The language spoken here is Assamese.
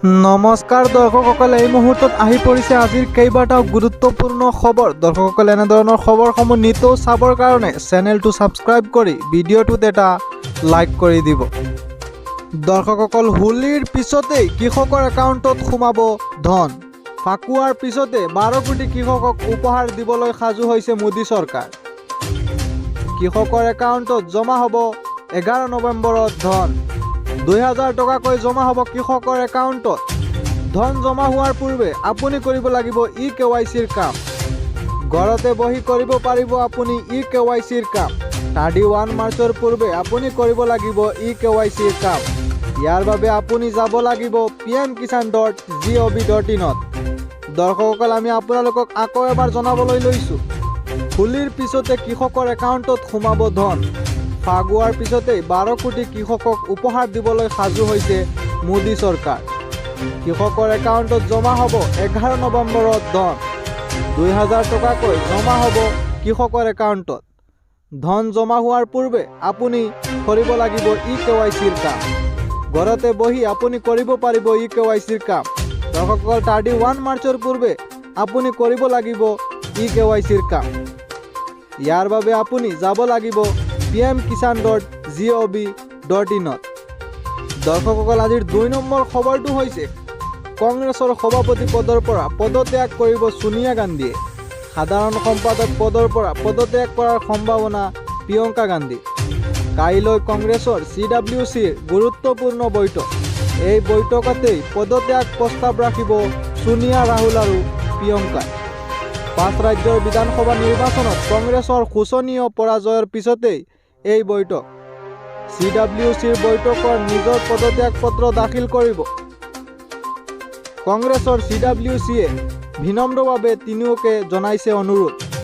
নমস্কাৰ দৰ্শকসকল, এই মুহূৰ্তত আহি পৰিছে আজিৰ কেইবাটাও গুৰুত্বপূৰ্ণ খবৰ। দৰ্শকসকল, এনেধৰণৰ খবৰসমূহ নিতৌ চাবৰ কাৰণে চেনেলটো ছাবস্ক্ৰাইব কৰি ভিডিঅ'টোত এটা লাইক কৰি দিব। দৰ্শকসকল, হোলীৰ পিছতেই কৃষকৰ একাউণ্টত সোমাব ধন। ফাকুৱাৰ পিছতে 12 কোটি কৃষকক উপহাৰ দিবলৈ সাজু হৈছে মোদী চৰকাৰ। কৃষকৰ একাউণ্টত জমা হ'ব 11 নৱেম্বৰত ধন। 2000 টকাকৈ জমা হ'ব কৃষকৰ একাউণ্টত। ধন জমা হোৱাৰ পূৰ্বে আপুনি কৰিব লাগিব ই কেৱাইচিৰ কাম। ঘৰতে বহি কৰিব পাৰিব আপুনি ই কেৱাইচিৰ কাম। 31 মাৰ্চৰ পূৰ্বে আপুনি কৰিব লাগিব ই কেৱাইচিৰ কাম। ইয়াৰ বাবে আপুনি যাব লাগিব pmkisan.gov.inত। দৰ্শকসকল, আমি আপোনালোকক আকৌ এবাৰ জনাবলৈ লৈছোঁ, হোলীৰ পিছতে কৃষকৰ একাউণ্টত সোমাব ধন। ফাগুৱাৰ পিছতেই 12 কোটি কৃষকক উপহাৰ দিবলৈ সাজু হৈছে মোদী চৰকাৰ। কৃষকৰ একাউণ্টত জমা হ'ব 11 নৱেম্বৰত ধন। 2000 টকাকৈ জমা হ'ব কৃষকৰ একাউণ্টত। ধন জমা হোৱাৰ পূৰ্বে আপুনি কৰিব লাগিব ই কেৱাইচিৰ কাম। ঘৰতে বহি আপুনি কৰিব পাৰিব ই কেৱাইচিৰ কাম। দৰ্শকসকল, 31 মাৰ্চৰ পূৰ্বে আপুনি কৰিব লাগিব ই কেৱাইচিৰ কাম। ইয়াৰ বাবে আপুনি যাব লাগিব pmkisan.gov.inত। দৰ্শকসকল, আজিৰ 2 নম্বৰ খবৰটো হৈছে কংগ্ৰেছৰ সভাপতি পদৰ পৰা পদত্যাগ কৰিব ছোনিয়া গান্ধীয়ে। সাধাৰণ সম্পাদক পদৰ পৰা পদত্যাগ কৰাৰ সম্ভাৱনা প্ৰিয়ংকা গান্ধী। কাইলৈ কংগ্ৰেছৰ চিডাব্লিউ চিৰ গুৰুত্বপূৰ্ণ বৈঠক। এই বৈঠকতেই পদত্যাগ প্ৰস্তাৱ ৰাখিব ছোনিয়া, ৰাহুল আৰু প্ৰিয়ংকাই। পাঁচ ৰাজ্যৰ বিধানসভা নিৰ্বাচনত কংগ্ৰেছৰ শোচনীয় পৰাজয়ৰ পিছতেই এই বৈঠক। চিডাব্লিউ চিৰ বৈঠকৰ নিজৰ পদত্যাগ পত্ৰ দাখিল কৰিব কংগ্ৰেছৰ চিডাব্লিউ চিয়ে। বিনম্ৰভাৱে তিনিওকে জনাইছে অনুৰোধ।